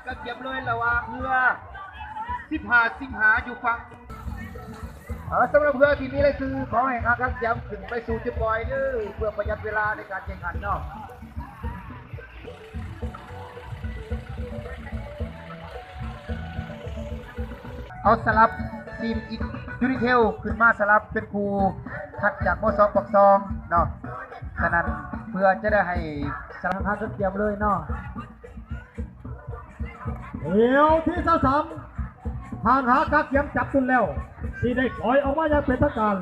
ກະກຽມເລີຍລະຫວ່າງເຮືອສິບຫ້າສິງຫາຢູ່ຝັ່ງ ເອີ ສຳລັບເຮືອທີ່ມີລາຍຊື່ ຂໍໃຫ້ກະກຽມຂຶ້ນໄປສູ່ຈຸດປ່ອຍເດີ ເພື່ອປະຢັດເວລາໃນການແຂ່ງຂັນເນາະ. ເອົາ ສະລັບທີມຢູນິເທວຂຶ້ນມາສະລັບເປັນຄູ່ຄັດຈາກ ມສອງ ປາກຊ່ອງເນາະ. ສະນັ້ນເພື່ອຈະໄດ້ໃຫ້ສະລັບ ຫາກະກຽມເລີຍເນາະ. ແຖວທີຊາວສາມ ຫາກະກຽມຈັບຕຸນແລ້ວ ຊິໄດ້ປ່ອຍອອກມາຢ່າງເປັນທາງການ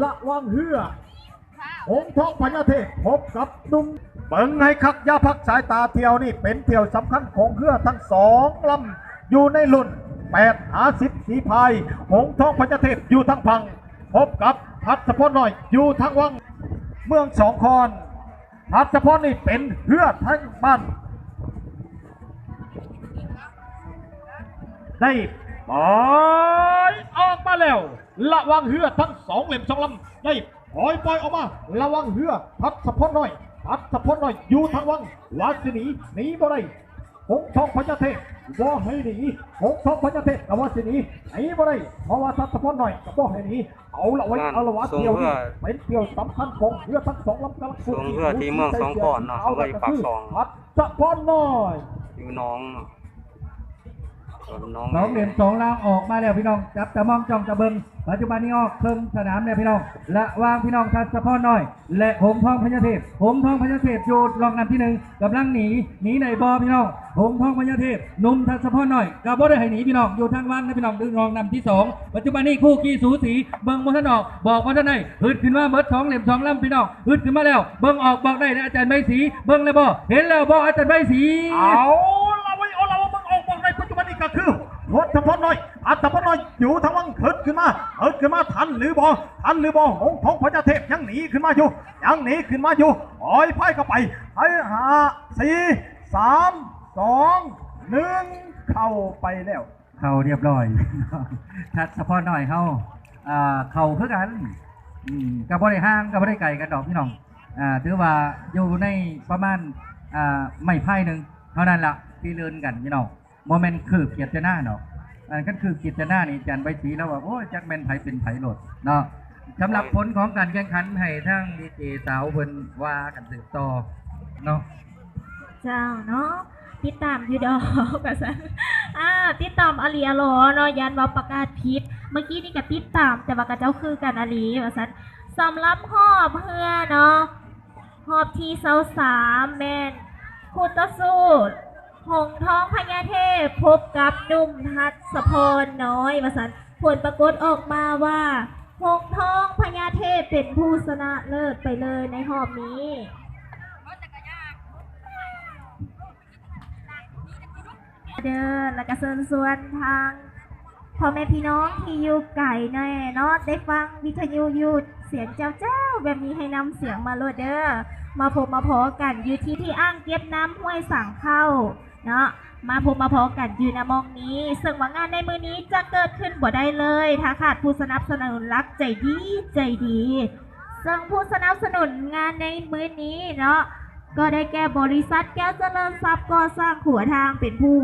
ລະຫວ່າງເຮືອ ຫົງທອງພະຍາເທບພົບກັບໜຸ່ມ ເບິ່ງໃຫ້ຄັກ ຢ່າພັກສາຍຕາ. ທ່ຽວນີ້ເປັນທ່ຽວສຳຄັນຂອງເຮືອທັງສອງລຳ ຢູ່ໃນລຸ້ນແປດຫາສິບສີພາຍ. ຫົງທອງພະຍາເທບຢູ່ທາງຝັ່ງ ພົບກັບທັດສະພອນນ້ອຍຢູ່ທາງວັງ ເມືອງສອງຄອນ. ທັດສະພອນນີ້ເປັນເຮືອທາງບ້ານ ໄດ້ປ່ອຍອອກມາແລ້ວ ລະຫວ່າງເຮືອທັງສອງເຫຼັ້ມສອງລຳ ໄດ້ປ່ອຍ ປ່ອຍອອກມາ ລະຫວ່າງເຮືອທັດສະພອນນ້ອຍ ທັດສະພອນນ້ອຍຢູ່ທາງວັງ ວ່າຊິໜີ ໜີບໍ່ໄດ້. ຫົງທອງພະຍາເທບບໍ່ໃຫ້ໜີ ຫົງທອງພະຍາເທບກະວ່າຊິໜີ ໜີບໍ່ໄດ້ ເພາະວ່າທັດສະພອນນ້ອຍກະບໍ່ໃຫ້ໜີ. ເອົາລະໄວ້ ເອົາລະວ່າ ທ່ຽວນີ້ເປັນທ່ຽວສຳຄັນຂອງເຮືອທັງສອງລຳ ກຳລັງ ສົ່ງເຮືອທີ່ເມືອງສອງຄອນເນາະ ເອົາລະກະຄືທັດສະພອນນ້ອຍ ຢູ່ໜອງເນາະ ສອງເຫຼັ້ມສອງລຳອອກມາແລ້ວພີ່ນ້ອງ ຈັບຕາມອງຈ້ອງຕາເບິ່ງ. ປັດຈຸບັນນີ້ອອກເຄິ່ງສະໜາມແລ້ວພີ່ນ້ອງ ລະຫວ່າງພີ່ນ້ອງທັດສະພອນນ້ອຍ ແລະ ຫົງທອງພະຍາເທບ. ຫົງທອງພະຍາເທບຢູ່ລອງນຳທີໜຶ່ງ ກຳລັງໜີ ໜີໄດ້ບໍ່ພີ່ນ້ອງ? ຫົງທອງພະຍາເທບ ໜຸ່ມທັດສະພອນນ້ອຍກະບໍ່ໄດ້ໃຫ້ໜີພີ່ນ້ອງ ຢູ່ທາງວັງນະພີ່ນ້ອງ ດຶງລອງນຳທີສອງ. ປັດຈຸບັນນີ້ຄູ່ກີ່ສູສີ ເບິ່ງບໍ່ທັນອອກ ບອກບໍ່ທັນໄດ້ ຫຶດຂຶ້ນມາເບິດສອງເຫຼັ້ມສອງລຳພີ່ນ້ອງ ຫຶດຂຶ້ນມາແລ້ວ. ເບິ່ງອອກບອກໄດ້ເດີ ອາຈານໃບສີ ເບິ່ງແລ້ວບໍ່? ເຫັນແລ້ວບໍ່ ອາຈານໃບສີ? ເອົາລະໄວ້ ເອົາລະໄວ້ ເບິ່ງອອກບອກໄດ້. ປັດຈຸບັນນີ້ກະຄື ທັດສະພອນນ້ອຍ ທັດສະພອນນ້ອຍຢູ່ທາງວັງ ຫຶດຂຶ້ນມາ ຫຶດຂຶ້ນມາ ທັນຫຼືບໍ່ ທັນຫຼືບໍ່? ຫົງທອງພະຍາເທບຍັງໜີຂຶ້ນມາຢູ່ ຍັງໜີຂຶ້ນມາຢູ່. ປ່ອຍພາຍເຂົ້າໄປ ໃຫ້ ຫ້າ ສີ່ ສາມ ສອງ ໜຶ່ງ ເຂົ້າໄປແລ້ວ ເຂົ້າຮຽບຮ້ອຍ. ທັດສະພອນນ້ອຍເຮົາ ອ່າ ເຂົ້າຄືກັນ ອືມ ກະບໍ່ໄດ້ຫ່າງ ກະບໍ່ໄດ້ໄກກັນດອກພີ່ນ້ອງ ອ່າ ຖືວ່າຢູ່ໃນປະມານ ອ່າ ໄມ້ພາຍໜຶ່ງເທົ່ານັ້ນລະ ທີ່ເລີນກັນພີ່ນ້ອງ ບໍ່ແມ່ນຄືບກຽດຈະນາດອກ. ອັນຄັນຄືບກຽດຈະນານີ້ ອາຈານໃບສີລາວວ່າ ໂອ້ຍ ຈັກແມ່ນໃຜເປັນໃຜໂລດເນາະ. ສຳລັບຜົນຂອງການແຂ່ງຂັນ ໃຫ້ທາງດີເຈສາວເພິ່ນວ່າກັນສືບຕໍ່ເນາະ. ເຈົ້າເນາະ ຕິດຕາມຢູ່ດອກ ວ່າຊັ້ນ ອ່າ ຕິດຕາມອະຫຼີອະຫຼໍເນາະ ຢ້ານເວົ້າປະກາດຜິດ. ເມື່ອກີ້ນີ້ກະຕິດຕາມ ແຕ່ວ່າຂະເຈົ້າຄືກັນອະຫຼີ ວ່າຊັ້ນ. ສຳລັບຮອບເຮືອເນາະ ຮອບທີຊາວສາມ ແມ່ນຄູ່ຕໍ່ສູ້ ຫົງທອງພະຍາເທບພົບກັບໜຸ່ມທັດສະພອນນ້ອຍ ວ່າຊັ້ນ. ຜົນປາກົດອອກມາວ່າ ຫົງທອງພະຍາເທບເປັນຜູ້ຊະນະເລີດໄປເລີຍໃນຮອບນີ້ ເດີ ແລ້ວກະເຊີນຊວນທາງພໍ່ແມ່ພີ່ນ້ອງທີ່ຢູ່ໄກແນ່ເນາະ ໄດ້ຟັງວິທະຍຸຢູ່ສຽງແຈ້ວໆແບບນີ້ ໃຫ້ນຳສຽງມາໂລດເດີ. ມາພົບມາພໍ້ກັນຢູ່ທີ່ ທີ່ອ່າງເກັບນ້ຳຫ້ວຍສາງເຂົ້າເນາະ ມາພົບມາພໍ້ກັນຢູ່ນະໝ່ອງນີ້. ເຊິ່ງວ່າງານໃນມື້ນີ້ຈະເກີດຂຶ້ນບໍ່ໄດ້ເລີຍ ຖ້າຂາດຜູ້ສະໜັບສະໜູນຫຼັກໃຈດີໃຈດີ. ເຊິ່ງຜູ້ສະໜັບສະໜູນງານໃນມື້ນີ້ເນາະ ກໍໄດ້ແກ່ບໍລິສັດແກ້ວຈະເລີນຊັບກໍ່ສ້າງຂົວທາງ ເປັນຜູ້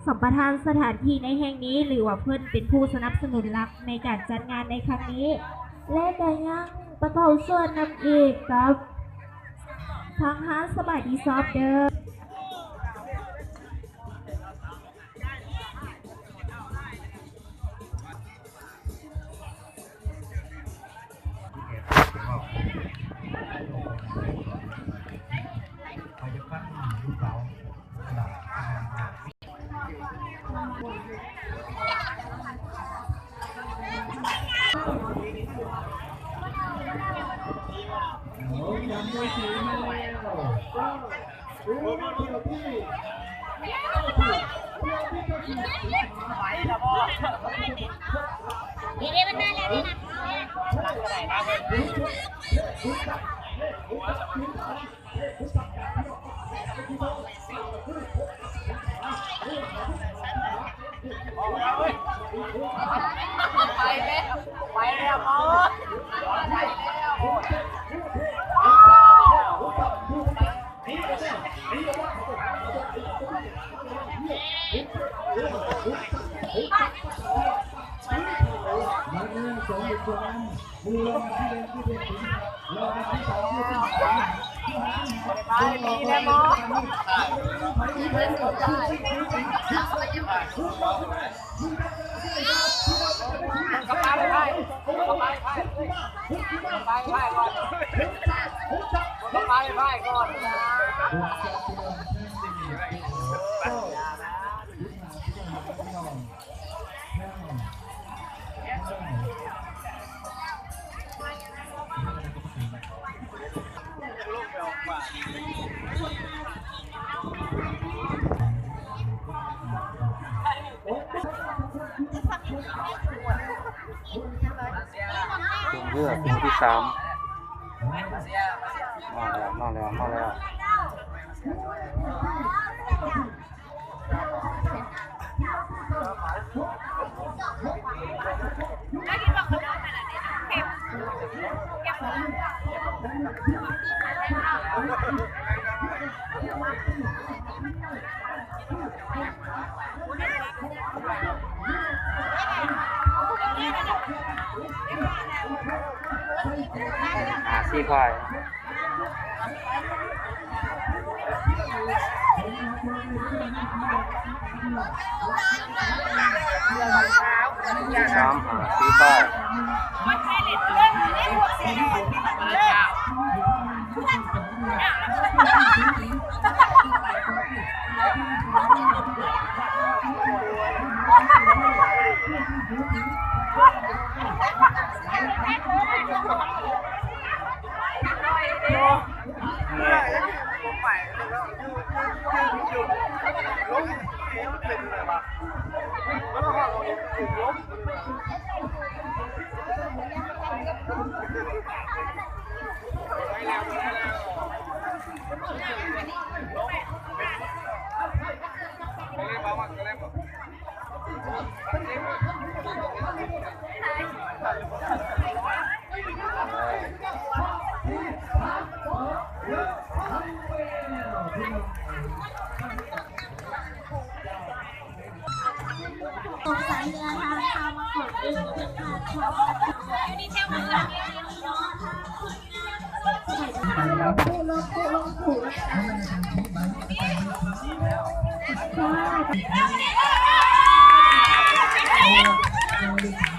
ສຳປະທານສະຖານທີ່ໃນແຫ່ງນີ້ ຫຼືວ່າເພິ່ນເປັນຜູ້ສະໜັບສະໜູນຫຼັກໃນການຈັດງານໃນຄັ້ງນີ້ ແລະກະຍັງປະກອບສ່ວນນຳອີກກັບທາງຮ້ານສະບາຍດີຊັອບເດີ. ໄ ໄປ ດີແລ້ວເນາະ ມັນກໍໄປໄປ ມັນກໍໄປໄປ ມັນກໍໄປໄປກ່ອນ ມັນກໍໄປໄປກ່ອນນະ. ເປັນເຮືອ ເປັນທີສາມ ມາແລ້ວ ມາແລ້ວ ມາແລ້ວ. ອ່າ ສີ່ຝ່າຍ ສາມຫ້າ ສີ່ຝ່າຍ.